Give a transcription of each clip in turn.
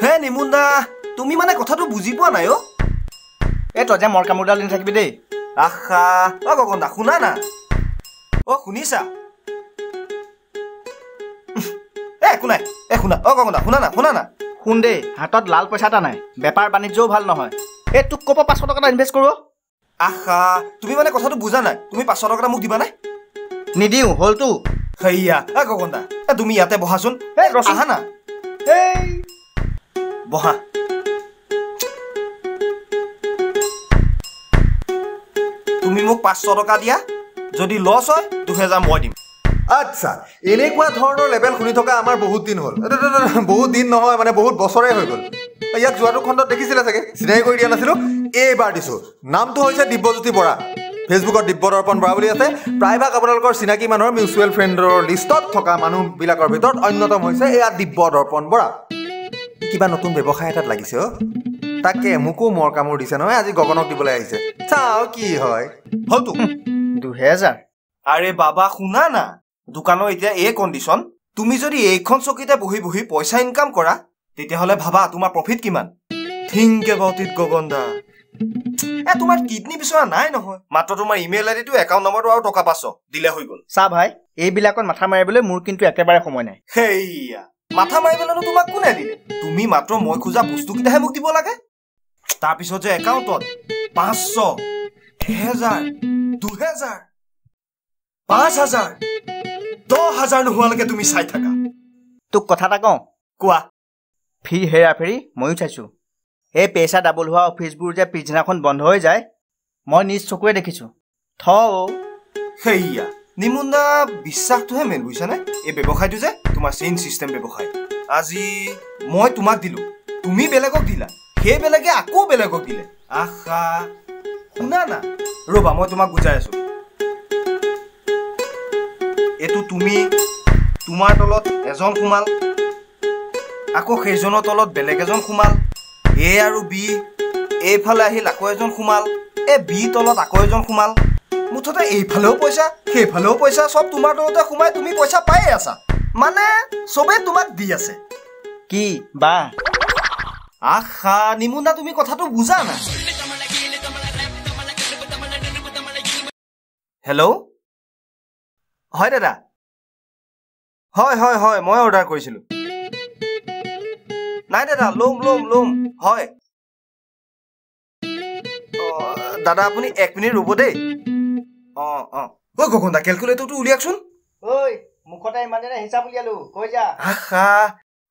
হে নিমুন্দা, তুমি মানে কথাটো বুজি পোৱা নাই অ'। এই তই যে মৰ কামোৰডাল দি নাথাকিবি দেই। আশা, অ গগন দা শুনা না। অ শুনিছা? এ একো নাই, এ শুনা। অ গগন দা শুনা না, শুনা না। শুন দেই, হাতত লাল পইচা এটা নাই, বেপাৰ বাণিজ্যও ভাল নহয়। এই তোক ক'ৰ পৰা 500 টকা এটা ইনভেষ্ট কৰোঁ? আশা, তুমি মানে কথাটো বুজা নাই। তুমি 500 টকা এটা মোক দিবানে? নিদিওঁ হ'লতো। সেয়া অ গগন দা, এ তুমি ইয়াতে বহাচোন। আহা না, এই বহা। তুমি মোক 500 টকা দিয়া, যদি লছ হয় 2000 মই দিম। আচ্ছা, এনেকুৱা ধৰণৰ লেভেল শুনি থকা আমাৰ বহুত দিন হ'ল। বহুত দিন নহয় মানে বহুত বছৰে হৈ গ'ল। ইয়াক যোৱাটো খণ্ডত দেখিছিলে চাগে, চিনাকি কৰি দিয়া নাছিলোঁ, এইবাৰ দিছোঁ। নামটো হৈছে দিব্যজ্যোতি বৰা। ফেচবুকত দিব্য দৰ্পণ বৰা বুলি আছে। প্ৰায়ভাগ আপোনালোকৰ চিনাকি মানুহৰ মিউচুৱেল ফ্ৰেণ্ডৰ লিষ্টত থকা মানুহবিলাকৰ ভিতৰত অন্যতম হৈছে এয়া দিব্য দৰ্পণ বৰা। কিবা নতুন ব্যৱসায় এটাত লাগিছে অ'। তাকে মোকো মৰ কামোৰ দিছে নহয়, আজি গগনক দিবলৈ আহিছে। চাওঁ কি হয়। হ'লতো 2000। আৰে বাবা শুনা না, দোকানৰ এতিয়া এই কণ্ডিশ্যন, তুমি যদি এইখন চকীতে বহি বহি পইচা ইনকাম কৰা, তেতিয়াহ'লে ভাবা তোমাৰ প্ৰফিট কিমান। থিংক এবাউট it গগন দা। এ তোমাৰ কিডনী বিচৰা নাই নহয়, মাত্ৰ তোমাৰ ইমেইল আইডিটো, একাউণ্ট নম্বৰটো আৰু টকা 500 দিলে হৈ গ'ল। চা ভাই, এইবিলাকত মাথা মাৰিবলৈ মোৰ কিন্তু একেবাৰে সময় নাই। সেইয়া মাথা মাৰিবলৈনো তোমাক কোনে দিলে? তুমি মাত্ৰ মই খোজা বস্তুকেইটাহে মোক দিব লাগে। তাৰপিছত যে একাউণ্টত 500, 1000, 2000, 5000, 10000 নোহোৱালৈকে তুমি চাই থাকা। তোক কথা এটা কওঁ। কোৱা। ফিৰ হেৰা ফেৰি ময়ো চাইছোঁ। এই পইচা ডাবল হোৱা অফিচবোৰ যে পিছদিনাখন বন্ধ হৈ যায়, মই নিজ চকুৰে দেখিছোঁ। থ সেইয়া নিমুন্দা, বিশ্বাসটোহে মেইন বুজিছানে? এই ব্যৱসায়টো যে তোমাৰ চেইন চিষ্টেম ব্যৱসায়। আজি মই তোমাক দিলোঁ, তুমি বেলেগক দিলা, সেই বেলেগে আকৌ বেলেগক দিলে। আশা শুনা না, ৰ'বা মই তোমাক বুজাই আছোঁ। এইটো তুমি, তোমাৰ তলত এজন সোমাল, আকৌ সেইজনৰ তলত বেলেগ এজন সোমাল, এ আৰু বি এইফালে আহিল আকৌ এজন সোমাল, এ বি তলত আকৌ এজন সোমাল। মুঠতে এইফালেও পইচা সেইফালেও পইচা, চব তোমাৰ তলতে সোমাই তুমি পইচা পায়ে আছা। মানে চবেই তোমাক দি আছে। কি বা আশা নিমুন্দা, তুমি কথাটো বুজা না। হেল্ল', হয় দাদা? হয় হয় হয়, মই অৰ্ডাৰ কৰিছিলোঁ। নাই দাদা, ল'ম ল'ম ল'ম। হয় দাদা, আপুনি 1 মিনিট ৰ'ব দেই। অঁ অঁ, ঐ গগন দা, কেলকুলেটৰটো উলিয়াওকচোন। ঐ মুখতে ইমান দিনে হিচাপ উলিয়ালো, কৈ যা। আশা,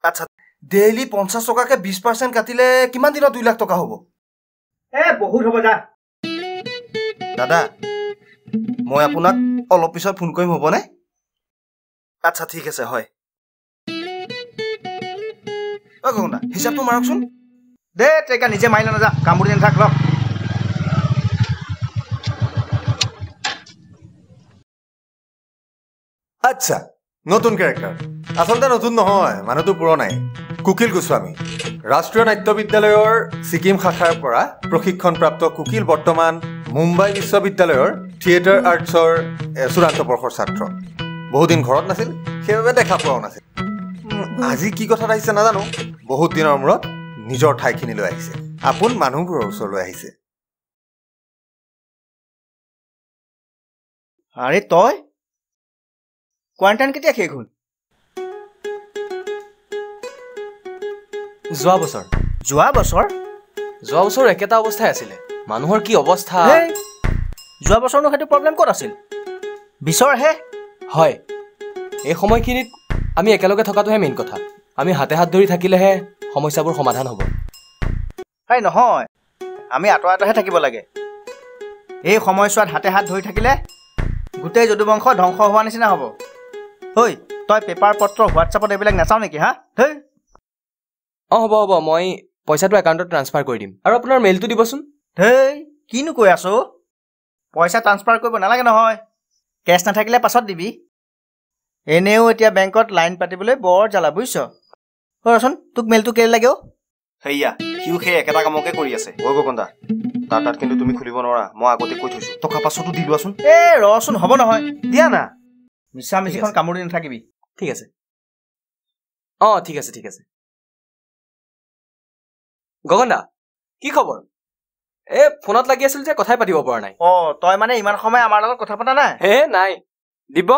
আচ্ছা, ডেইলি 50 টকাকে 20% কাটিলে কিমান দিনত 2 লাখ টকা হ'ব? এ বহুত হ'ব যা। দাদা, মই আপোনাক অলপ পিছত ফোন কৰিম, হ'বনে? আচ্ছা ঠিক আছে, হয়। অ গগন দা, হিচাপটো মাৰকচোন। দে তেকা, নিজে মাৰিলে নাযা, কামুৰি নাথাক লগ। আচ্ছা, নতুন কেৰেক্টাৰ। আচলতে নতুন নহয়, মানুহটো পুৰণাই। কুকিল গোস্বামী, ৰাষ্ট্ৰীয় নাট্য বিদ্যালয়ৰ ছিকিম শাখাৰ পৰা প্ৰশিক্ষণপ্ৰাপ্ত কুকিল বৰ্তমান মুম্বাই বিশ্ববিদ্যালয়ৰ থিয়েটাৰ আৰ্টছৰ চূড়ান্ত বৰ্ষৰ ছাত্ৰ। বহুদিন ঘৰত নাছিল, সেইবাবে দেখা পোৱাও নাছিল। আজি কি কথাত আহিছে নাজানো, বহুত দিনৰ মূৰত নিজৰ ঠাইখিনিলৈ আহিছে, আপোন মানুহবোৰৰ ওচৰলৈ আহিছে। আৰে তই কোৱাৰেণ্টাইন কেতিয়া শেষ হ'ল? যোৱা বছৰ। যোৱা বছৰ? যোৱা বছৰ একেটা অৱস্থাই আছিলে। মানুহৰ কি অৱস্থা! যোৱা বছৰনো সেইটো প্ৰব্লেম ক'ত আছিল? বিছৰহে। হয়, এই সময়খিনিত আমি একেলগে থকাটোহে মেইন কথা। আমি হাতে হাত ধৰি থাকিলেহে সমস্যাবোৰ সমাধান হ'ব। হয় নহয়, আমি আঁতৰে আঁতৰেহে থাকিব লাগে। এই সময়ছোৱাত হাতে হাত ধৰি থাকিলে গোটেই যদুবংশ ধ্বংস হোৱা নিচিনা হ'ব। ঐ তই পেপাৰ পত্ৰ হোৱাটছআপত এইবিলাক নাচাও নেকি? হা, হেই। অঁ হ'ব হ'ব, মই পইচাটো একাউণ্টত ট্ৰান্সফাৰ কৰি দিম। আৰু আপোনাৰ মেইলটো দিবচোন। হেই, কিনো কৈ আছ? পইচা ট্ৰান্সফাৰ কৰিব নালাগে নহয়, কেছ নাথাকিলে পাছত দিবি। এনেও এতিয়া বেংকত লাইন পাতিবলৈ বৰ জ্বালা বুজিছ। ৰচোন, তোক মেইলটো কেলৈ লাগে? সেয়া সিও সেই একেটা কামকে কৰি আছে। ঐ গগন দা, তাৰ তাত কিন্তু তুমি খুলিব নোৱাৰা, মই আগতে কৈ থৈছোঁ। টকা 500টো দি লোৱাচোন। এ ৰচোন, হ'ব নহয়, দিয়া না। মিছা মিছিখন কামুৰি নাথাকিবি। ঠিক আছে। অঁ ঠিক আছে, ঠিক আছে। গগন দা, কি খবৰ? এই ফোনত লাগি আছিল যে কথাই পাতিব পৰা নাই। অ, তই মানে ইমান সময় আমাৰ লগত কথা পতা নাই? হে নাই। দিব্য,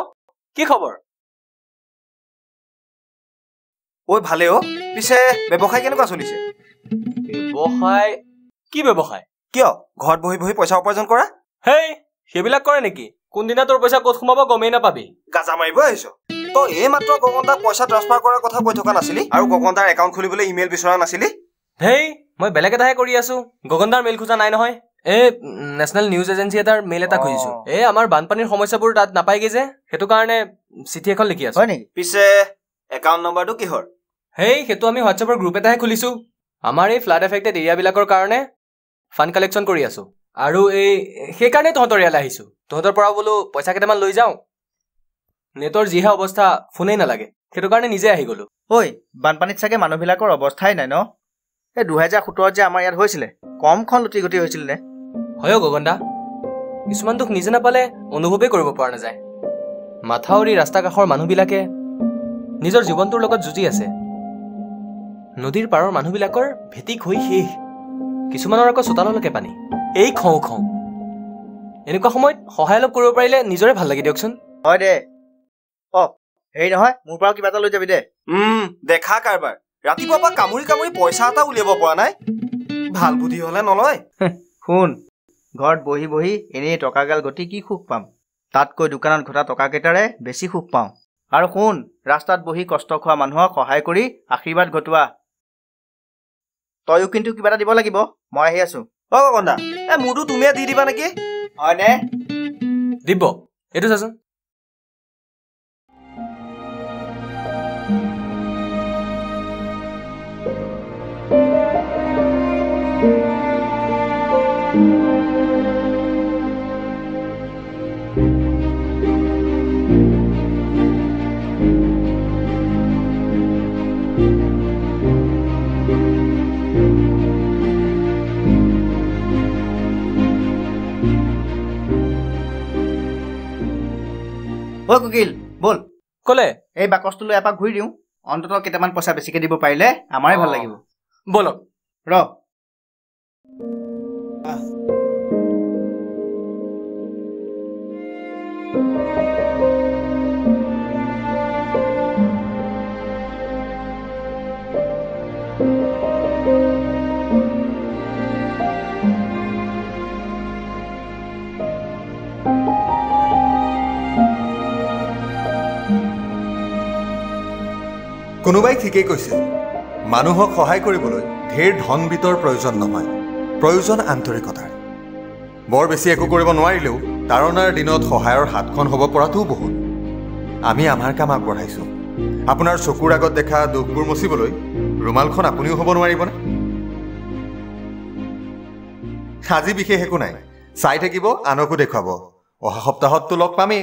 কি খবৰ? ঐ ভালে অ। পিছে ব্যৱসায় কেনেকুৱা চলিছে? ব্যৱসায়? কি ব্যৱসায়? কিয় ঘৰত বহি বহি পইচা উপাৰ্জন কৰা? হেই, সেইবিলাক কৰে নেকি? কোনদিনা তোৰ পইচা ক'ত সোমাব গমেই নাপাবি। গাজা মাৰিব আহিছ তই? এইমাত্ৰ গগন দাক পইচা ট্ৰান্সফাৰ কৰাৰ কথা কৈ থকা নাছিলি? আৰু গগন দাৰ একাউণ্ট খুলিবলৈ ইমেইল বিচৰা নাছিলি? হেই, মই বেলেগ এটাহে কৰি আছো। গগন দাৰ মেইল খোজা নাই নহয়। এই নেশ্যনেল নিউজ এজেঞ্চি এটাৰ মেইল এটা খুজিছো। এই আমাৰ বানপানীৰ সমস্যাবোৰ তাত নাপায়গৈ যে, সেইটো কাৰণে চিঠি এখন লিখি আছো। হয় নেকি? পিছে একাউণ্ট নম্বৰটো কিহৰ? হেই, সেইটো আমি হোৱাটছএপৰ গ্ৰুপ এটাহে খুলিছো। আমাৰ এই ফ্লাড এফেক্টেড এৰিয়াবিলাকৰ কাৰণে ফাণ্ড কালেকশ্যন কৰি আছো। আৰু এই সেইকাৰণেই তহঁতৰ ইয়ালৈ আহিছো। তহঁতৰ পৰা বোলো পইচা কেইটামান লৈ যাওঁ। নেটৰ যিহে অৱস্থা, ফোনেই নালাগে, সেইটো কাৰণে নিজে আহি গ'লো। ঐ, বানপানীত চাগে মানুহবিলাকৰ অৱস্থাই নাই ন? এই 2017ত যে আমাৰ ইয়াত হৈছিলে, কমখন লুটি গুটি হৈছিল নে? হয় অ গগন দা, কিছুমান দুখ নিজে নাপালে অনুভৱেই কৰিব পৰা নাযায়। মাথাউৰি ৰাস্তা কাষৰ মানুহবিলাকে নিজৰ জীৱনটোৰ লগত যুঁজি আছে। নদীৰ পাৰৰ মানুহবিলাকৰ ভেটি খৈ শেষ, কিছুমানৰ আকৌ চোতাললৈকে পানী। এই খওঁ খওঁ এনেকুৱা সময়ত সহায় অলপ কৰিব পাৰিলে নিজৰে ভাল লাগে দিয়কচোন। হয় দে। অ হেৰি নহয়, মোৰ পৰাও কিবা এটা লৈ যাবি দে। দেখা কাৰবাৰ, ৰাতিপুৱাৰ পৰা কামুৰি কামুৰি পইচা এটা উলিয়াব পৰা নাই। ভাল বুদ্ধি হলে নলয়। শুন, ঘৰত বহি বহি এনেই টকাগাল ঘটি কি সুখ পাম? তাতকৈ দোকানত ঘটা টকাকেইটাৰে বেছি সুখ পাওঁ। আৰু শুন, ৰাস্তাত বহি কষ্ট খোৱা মানুহক সহায় কৰি আশীৰ্বাদ ঘটোৱা। তয়ো কিন্তু কিবা এটা দিব লাগিব। মই আহি আছো। অ গগন দা, এই মোৰটো তুমিয়ে দি দিবা নেকি? হয়নে? দিব্য, এইটো চাচোন। ঐ কুকিল, ব'ল। ক'লে? এই বাকচটো লৈ এপাক ঘূৰি দিওঁ। অন্ততঃ কেইটামান পইচা বেছিকে দিব পাৰিলে আমাৰে ভাল লাগিব। ব'লক। ৰ। কোনোবাই ঠিকেই কৈছিল, মানুহক সহায় কৰিবলৈ ঢেৰ ধন বিত্তৰ প্ৰয়োজন নহয়, প্ৰয়োজন আন্তৰিকতাৰ। বৰ বেছি একো কৰিব নোৱাৰিলেও তাৰণাৰ দিনত সহায়ৰ হাতখন হ'ব পৰাটোও বহুত। আমি আমাৰ কাম আগবঢ়াইছোঁ। আপোনাৰ চকুৰ আগত দেখা দুখবোৰ মচিবলৈ ৰুমালখন আপুনিও হ'ব নোৱাৰিবনে? আজি বিশেষ একো নাই, চাই থাকিব, আনকো দেখুৱাব। অহা সপ্তাহততো লগ পামেই।